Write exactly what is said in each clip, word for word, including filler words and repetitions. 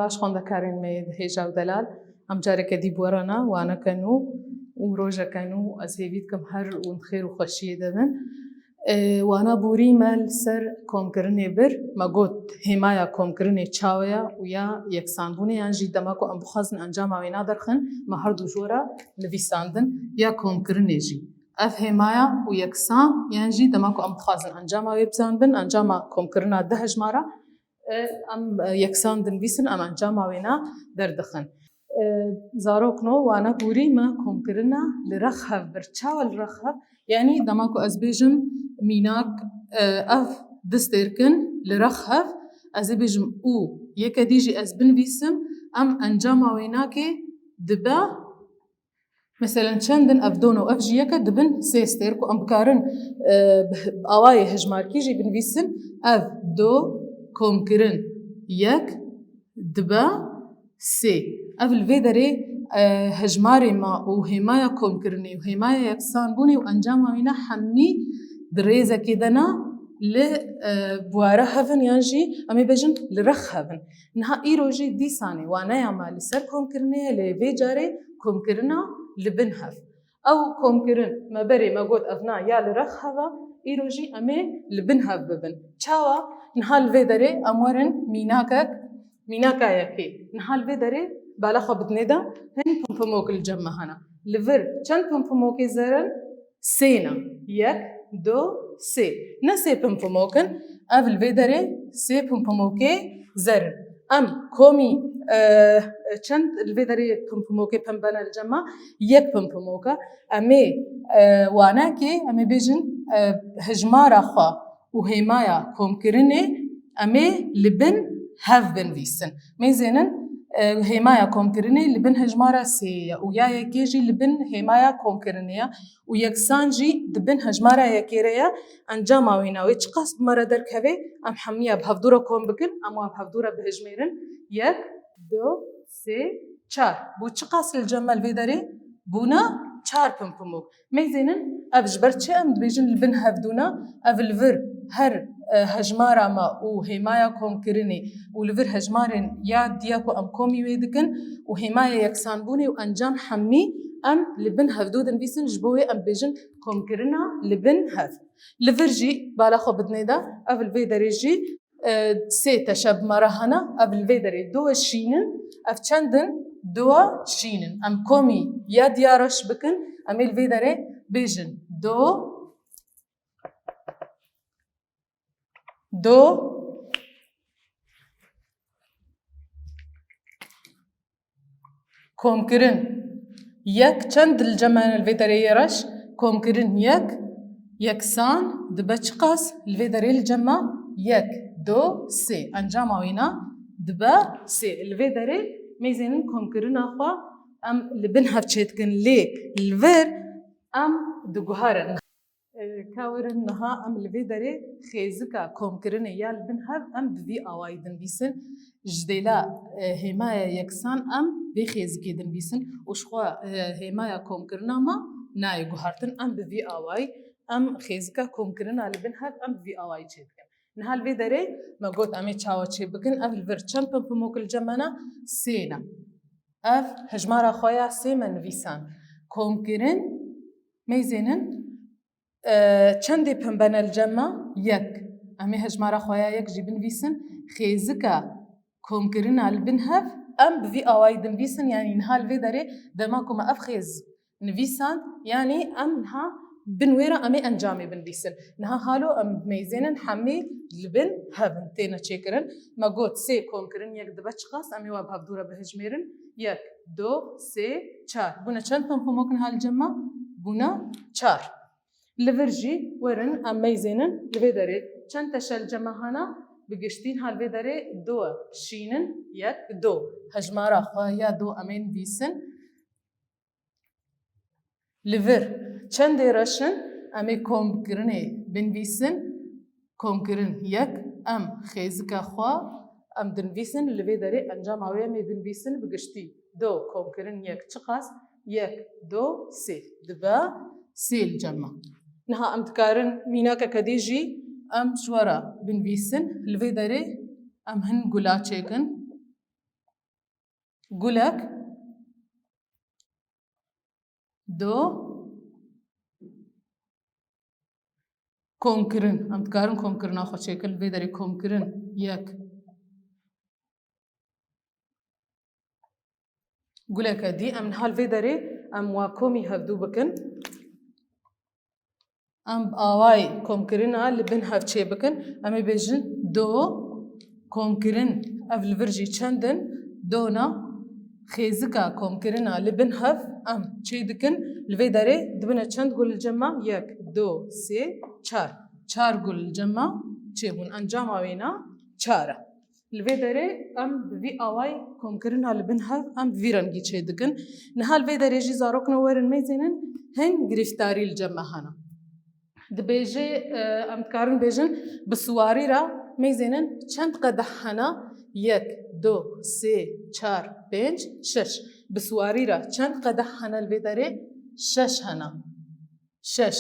Baş xwendekarên me yê hêja û delal, em careke dî bi we re ne, waneke nû û rojeke nû ez hêvî dikim her û xêr û xweşiyê de bin. E, wana borî me li ser komkirinê bir, me got hêmaya komkirinê çawa ye û ya yeksanbûnê, yan jî dema ku em bixwazin encama wê naderxin, me her du ji we re nivîsandin ya komkirinê jî. Ev hêmaya û yeksan, yan jî dema ku em bixwazin encama wê bizanbin, encama komkirina du hejmara, e, em, e, yeksan dinivîsin, em encama wê na derdixin. E, zarokno, wana borî me komkirina li rex hev bir. Çawa li rex hev? Yanî dema ku ez bêjim mînak, e, ev du stêrk in li rex hev, ez ê bêjim û yeke dî jî ez binivîsim, em encama wê nakê dibe. Meselen çend in? Ev du ne, ev jî yek e, dibin sê stêrk û em bikarin, e, bi awayê hejmarkî jî binivîsin. Ev du komkirin yek dibe sê. Ev li vê derê, e, hejmarê me û hêmaya komkirinê û hêmaya yeksanbûnê û encama wî ne hemî di rêzekê de ne, li, e, bûware hev in, yan jî em ê bêjin li rex hev in. Niha îro jî dîsanê waneya me li ser komkirinê ye, lê vê carê komkirina li bin hev. Ew komkirin me berê me got ev na ya li rex hev e, îro jî em ê li bin hev bibin. Çawa? Niha li vê derê em werin mînakek, mînaka yekê. Niha li vê derê bala xwe bidinê de hin pimpimok li cem me hene. Li vir çend pimpimokê zer in? Sê ne. Yek, du, sê. Ne sê pimpimok in, ev li vê derê sê pimpimokê zer in. Em komî, e, çend li vê derê pimpimokê pembe ne li cem me? Yek pimpimok e. Em ê, e, wanekê, em ê bêjin, e, hejmara xwe û hêmaya komkirinê em ê li bin hev binivîsin. Mêzênin, e, hêmaya komkirinê li bin hejmara sê ye û ya yekê jî li bin hêmaya komkirinê ye û yeksan jî di bin hejmara yekê re ye. Encama wîna wê çiqas bi me re derkeve, em hemiya bi hevdû re kom bikin, em wan bi hevdû re bihejmêrin. Yek, du, sê, çar. Bû çiqas li cem me li vê derê? Bûne çar pimpimok. Mêzênin, ev ji ber çi em dibêjin li bin hevdû ne? Ev li vir her, e, hejmara me û hêmaya komkirinê û li vir hejmarên ya diya ku em komî wê dikin û hêmaya yeksanbûnê û encam hemî em li bin hevdû dinivîsin, ji bo wê em dibêjin komkirina li bin hev. Li vir jî bala xwe bidinê de, ev li vê derê jî, e, sê teşe bi me re hene, ev li vê derê duwe şîn in, ev çend in? Duwe şîn in. Em komî ya diya reş bikin, em ê li vê derê bêjin du, du, komkirin yek, çend li cem me li vê derê yê reş? Komkirin yek, yeksan, dibe çiqas? Li vê derê li cem me yek, du, sê. Encama wîna dibe sê. Li vê derê mêzênin komkirina xwe em li bin hev çêdikin, lê li vir em diguherin. E, ka werin niha em li vê derê xêzika komkirinê ya li bin hev em bi vî awayî dinivîsin. Ji dêla, e, hêmaya yeksan em vê xêzikê dinivîsin û ji xwe, e, hêmaya komkirina me nayê guhertin. Em bi vî awayî, em xêzika komkirina li bin hev em bi vî awayî çêdikin. Niha li vê derê me got em ê çawa çêbikin? Ev li vir çend pimpimok li cem me ne? Sê ne. Ev hejmara xwe ya sê me nivîsan. Komkirin, mêzênin, e, çendê pembe ne li cem me? Yek. Em ê hejmara xwe ya yek jî binivîsin. Xêzika komkirina li bin hev em bi vî awayî dinivîsin, yanî niha li vê derê dema ku me ev xêz nivîsand, yanî em niha bin wê re em ê encamê binivîsin. Niha halo em mêzênin hemî li bin hev in, têne çêkirin. Me got sê komkirin yek dibe çiqas, em ê we bi hevdû re bihejmêrin. Yek, du, sê, çar. Bûne çend pimpimok niha li cem me? Bûne çar. Li vir jî werin em meyzênin li vê derê. Çend teşe li cem me hene? Bi giştî niha li vê derê du e. Şîn in, yek, du. Hejmara xwe ya du em ê nivîsin. Li vir çendê reş in? Em ê komkirinê binivîsin. Komkirin yek, em xêzika xwe em dinivîsin, li vê derê encama wê em ê binivîsin bi giştî. Du komkirin yek çiqas? Yek, du, sê. Dibe sê li cem me. Niha em dikarin mînakeke dî jî em ji we re binivîsin. Li vê derê em hin gula çêkin. Gulek. Do. Komkirin. Em dikarin komkirina xwe çêkin. Li vê derê komkirin yek. Guleke dî. Em niha li vê derê em wa komî hevdû bikin. Em bi awayî komkirina li bin hev çê bikin. Em ê bêjin do komkirin. Ev li vir jî çend in? Dona xêzika komkirina li bin hev em çê dikin. Li vê derê dibine çend gul li cem me? Yek, do, sê, çar. Çar gul li cem me çêbûn. Encama wêna çar e. Li vê derê em bi vî awayî komkirina li bin hev em bi vî rengî çê dikin. Niha li vê derê jî zarokno werin mêzênin hin girîftarî li cem me hene. Dibêje, e, em dikarin bêjin bi siwarî re mêzênin çend qedeh hene? Yek, do, sê, çar, pênc, şeş. Bi siwarî re çend qedeh hene li vê derê? Şeş hene. Şeş.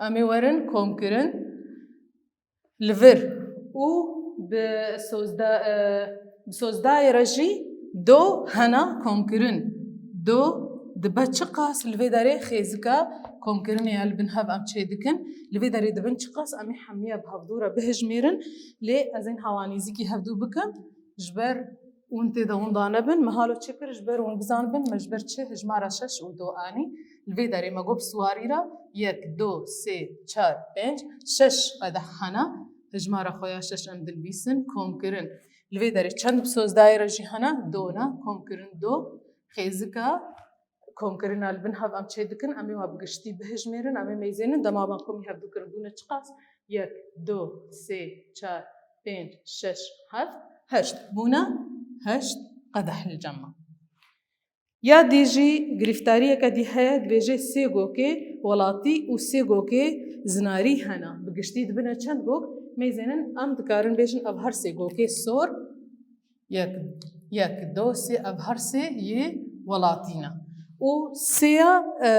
Em ê werin komkirin. Li vir û bi sozda-, e, bi sozdayê re jî do hena komkirin. Do dibe çiqas li vê derê xêzika komkirinê ya li bin hev em çê dikin. Li vê derê dibin çiqas em ê hemiya bi hevdû re bihijmêrin. Lê ez ên hewa nêzîkî hevdû bikim. Ji ber hûn tê de winda nebin, me halo çi kir ji ber hûn bizanibin, me ji ber çi hijmara şeş û do anî. Li vê derê me got bi siwarî re yek, do, sê, çar, pênc, şeş qedeh hene. Hijmara xwe ya şeş em dinivîsin, komkirin. Li vê derê çend bi sozdayê re jî hene? Do ne, komkirin do. Xêzika komkirina li bin hev em çê dikin, em ê wa bi giştî bihijmêrin, em ê mêzênin, dema me komî hevdû kirin bûne çiqas? Yek, do, sê, çar, pênc, şeş, heft, heşt. Bûne heşt qedeh li cem me. Ya dî jî girîftariyeke dî heye, dibêje sê gokê welatî û sê gokê zinarî hene. Bi giştî dibine çend gok? Mêzênin em dikarin bêjin ev her sê gokê sor, yek, yek, do, sê, ev her sê yê welatî ne. Û sêya, e,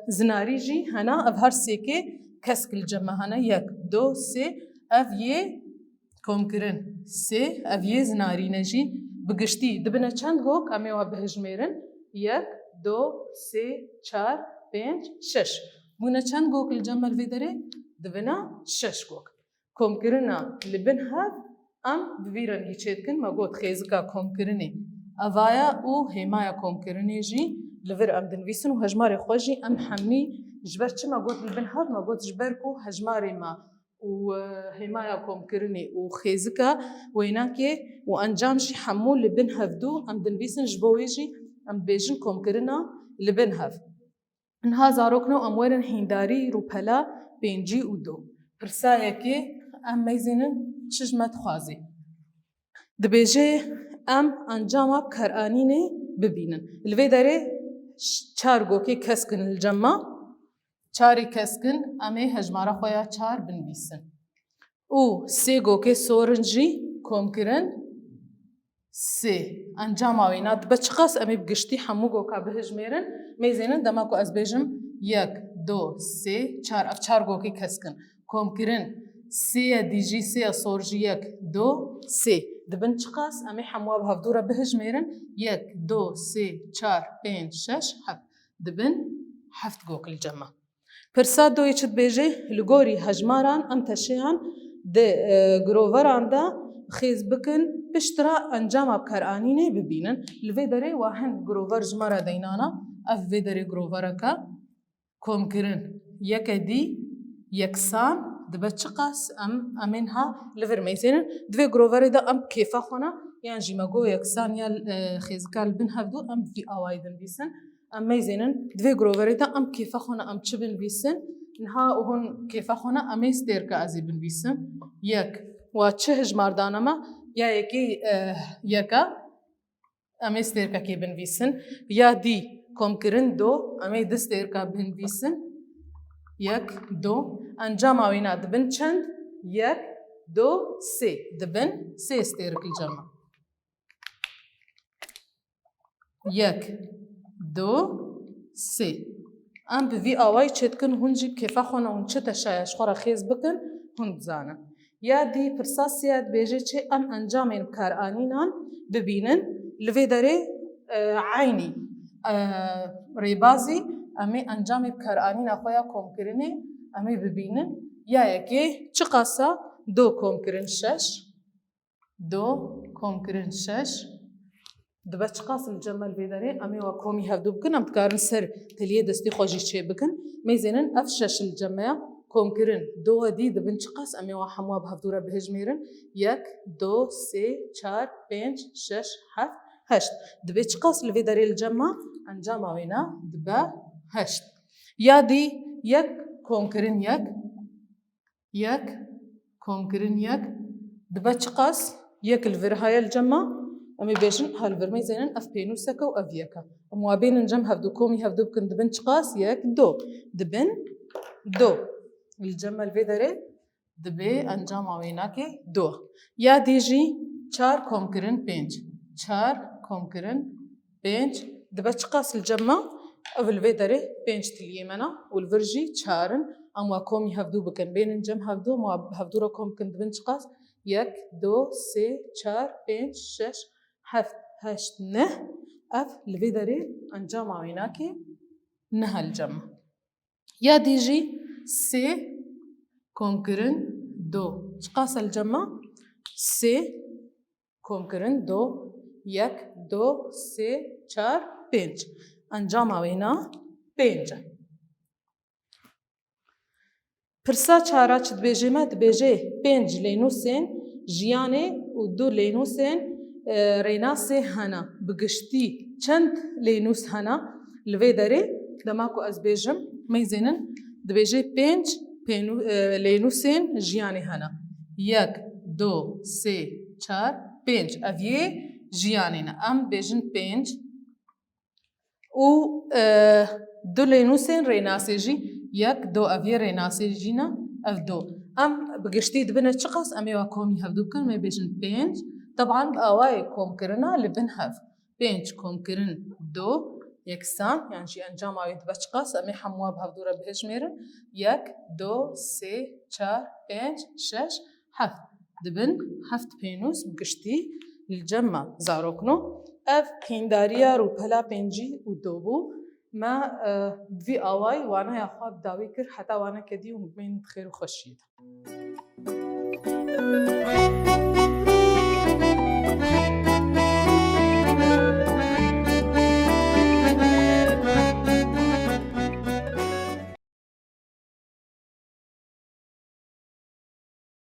zinarî jî hene, ev her sêkê kesk li cem me hene, yek, do, sê, ev yê komkirin sê, ev yê zinarî ne jî. Bi giştî dibine çend gok? Em ê wa bihijmêrin. Yek, do, sê, çar, pênc, şeş. Bûne çend gok li cem me li vê derê? Dibine şeş gok. Komkirina li bin hev em bi vî rengî çêdikin. Me got xêzika komkirinê evaya û hêmaya komkirinê jî li vir em dinivîsin û hejmarê xwe jî em hemî ji ber çi me got li bin hev? Me got ji ber ku hejmarê me û, e, hêmaya komkirinê û xêzika wênakê û encam jî hemû li bin hevdû em dinivîsin, ji bo wê jî em dibêjin komkirina li bin hev. Niha zarokno em werin hîndarî rûpela pêncî û du. Pirsa yekê em mêzênin çi ji me dixwazê? Dibêje em encama bikaranînê bibînin. Li vê derê ş-, çar gokê kesk in li cem me. Çarê kesk in, em ê hejmara xwe ya çar binivîsin. Û sê gokê sor in jî komkirin sê. Encama wêna dibe çiqas? Em ê bi giştî hemû goka bihijmêrin. Mêzênin dema ku ez bêjim yek, do, sê, çar. Ev çar gokê kesk in. Komkirin sê ye, dî jî sê ye, sor jî yek, do, sê. Dibin çiqas? Em ê hemû bi hevdû re bihijmêrin. Yek, do, sê, çar, pênc, şeş, heft. Dibin heft gok li cem me. Pirsa doyê çi dibêje? Li gorî hejmaran em teşeyan di, e, giroveran de xêz bikin, piştre encama bikaranînê bibînin. Li vê derê wa hin girover ji me re deynana, ev vê derê girovereke komkirin yeke dî yeksan dibe çiqas? Em, em ê niha li vir mêzênin. Di vê giroverê de em bi kêfa xwe ne, yan jî me got yeksan ya, e, xêzika li bin hevdû, em bi vî awayî dinivîsin. Em mêzênin, di vê giroverê de em bi kêfa xwe ne, em çi binivîsin? Niha hûn kêfa xwe ne, em ê stêrka ez ê binivîsim. Yek, wa çi hijmar dane me? Ya yekê, e, yek e. Em ê stêrkekê binivîsin. Ya dî komkirin do, em ê du stêrka binivîsin. Yek, do. Encama wêna dibin çend? Yek, do, sê. Dibin sê stêrk li cem me. Yek, do, sê. Em bi vî awayî çêdikin, hûn jî bi kêfa xwe ne, hûn çi teşaya ji xwe re xêz bikin, hûn dizanin. Ya dî pirsa sê ya dibêje çi? Em encamên bikaranînan bibînin. Li vê derê e, eynî e, rêbazî em ê encamê bikaranîna xwe ya komkirinê em ê bibînin. Ya yekê çiqas e? Do komkirin şeş. Do komkirin şeş. Dibe çiqas li cem me li vê derê? Em ê wa komî hevdû bikin, em dikarin ser teliyê destî xwe jî çêbikin. Mêzênin ev şeş li cem me ya. Komkirin do we dî dibin çiqas? Em ê wa hemû bi hevdû re bihejmêrin. Yek, do, sê, çar, pênc, şeş, heft, heşt. Dibe çiqas li vê derê li cem me? Encama wêna dibe heşt. Ya dî yek komkirin yek. Yek komkirin yek. Dibe çiqas? Yek li vir heye li cem me. Em ê bêjin ha li vir mêzênin ev pênûsek e û ev yek e. Em wa bênin cem hevdû, komî hevdû bikin, dibin çiqas? Yek, do. Dibin do. Li cem me li vê derê dibe encama wênakê do. Ya dî jî çar komkirin pênc. Çar komkirin pênc. Dibe çiqas li cem me? Ev li vê derê pênc tiliyê me ne û li vir jî çar in. Em wa komî hevdû bikin. Bênin cem hevdû, em wa hevdû re kom bikin, dibin çiqas? Yek, do, sê, çar, pênc, şeş, heft, heşt, neh. Ev li vê derê encama wênakê neh e li cem me. Ya dî jî sê komkirin do. Çiqas e li cem me? Sê komkirin do. Yek, do, sê, çar, pênc. Encama wêna pênc e. Pirsa çara çi dibêje me? Dibêje pênc lênûsên jiyanê û du lênûsên, e, rênasê hene. Bi giştî çend lênûs hene li vê derê? Dema ku ez bêjim, mêzênin, dibêje pênc pênû-, e, lênûsên jiyanê hene. Yek, do, sê, çar, pênc. Ev yê jiyanê ne. Em bêjin pênc. Û, e, du lênûsên rênasê jî, yek, do, ev yê rênasê jî ne, ev do. Em bi giştî dibine çiqas? Em ê wa komî hevdû bikin, em ê bêjin pênc. Teban bi awayê komkirina li bin hev. Pênc komkirin do yeksan, yan jî encama wê dibe çiqas? Em ê hemû bi hevdû re bihejmêrin. Yek, do, sê, çar, pênc, şeş, heft. Dibin heft pênûs bi giştî li cem me zarokno. Ev hîndariya rûpela pêncî û do bû. Me, e, bi vî awayî waneya xwe bi dawî kir, heta waneke dî hûn bimînin bi xêr û xweşiyê de.